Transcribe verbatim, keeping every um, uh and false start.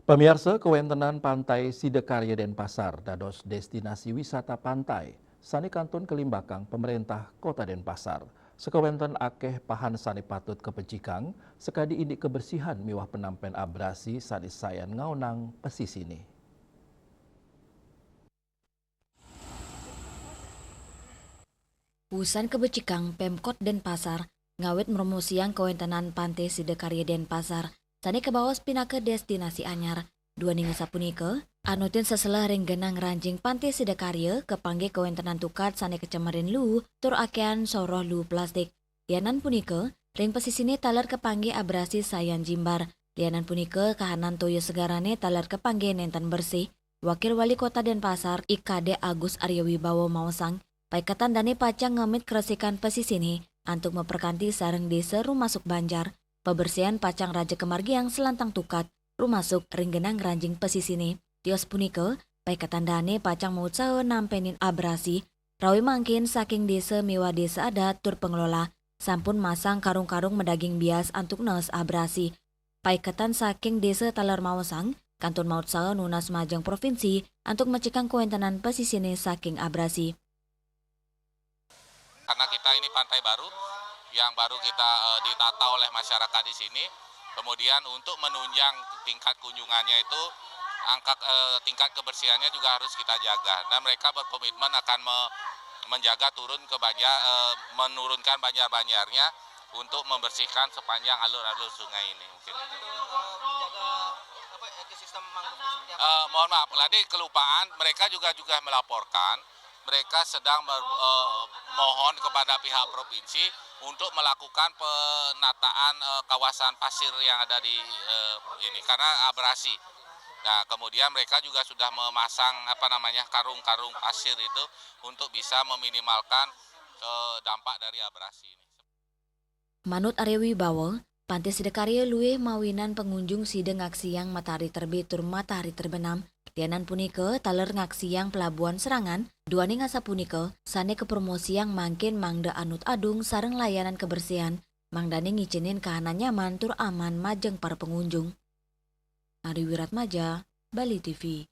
Pamiarsa, kawéntenan Pantai Sidakarya Denpasar dados destinasi wisata pantai sané kantun kalimbakang Pemerintah Kota Denpasar. Sakawénten akéh pahan sané patut kapecikang, sakadi indik kabersihan miwah penampén abrasi sané sayan ngaonang pasisiné. Wusan kabecikang, Pemkot Denpasar ngawit mromosiang kawéntenan Pantai Sidakarya Denpasar, sané kabaos pinaka destinasi anyar. Duaning asapunika, anutin seseléh ring genang ranjing Pantai Sidakarya kapanggih kawéntenan tukad sané kacemerin luu tur akéhan soroh luu plastik. Lianan punika, ring pasisiné taler kapanggih abrasi sayan jimbar. Lianan punika, kahanan toya segarané taler kapanggih nénten bersih. Wakil Wali Kota Denpasar, I Kadék Agus Arya Wibawa maosang, paiketan dané pacang ngemit karesikan pasisiné antuk maprakanti sareng désa rumasuk banjar. Pabersihan pacang raja kamargiang salantang tukad, rumasuk ring genang ranjing pasisiné. Tios punika, paiketan dané pacang mautsaha nampénin abrasi. Rawi mangkin saking désa miwah désa adat tur pangelola sampun masang karung-karung madaging bias antuk nees abrasi. Paiketan saking désa taler maosang, kantun mautsaha nunas majeng provinsi antuk mecikang kawéntenan pasisiné saking abrasi. Karena kita ini pantai baru yang baru kita, eh, ditata oleh masyarakat di sini, kemudian untuk menunjang tingkat kunjungannya itu, angka, eh, tingkat kebersihannya juga harus kita jaga. Dan mereka berkomitmen akan me-, menjaga turun ke banjar, eh, menurunkan banjar-banjarnya untuk membersihkan sepanjang alur-alur sungai ini. Mungkin itu. Eh, mohon maaf, tadi kelupaan, mereka juga, juga melaporkan, mereka sedang ber-, eh, mohon kepada pihak provinsi untuk melakukan penataan, eh, kawasan pasir yang ada di, eh, ini, karena abrasi. Nah, kemudian mereka juga sudah memasang, apa namanya, karung-karung pasir itu untuk bisa meminimalkan, eh, dampak dari abrasi ini. Manut Arya Wibawa, Pantai Sidakarya luih mawinan pangunjung sida ngaksiang matahari terbit tur matahari terbenam. Lianan punika, taler ngaksiang pelabuhan Serangan, duaning asapunika, sané kapromosiang mangkin mangda anut adung sareng layanan kebersihan, mangdané ngicénin kahanan nyaman tur aman majeng para pangunjung. Ari Wiratmaja, Bali T V.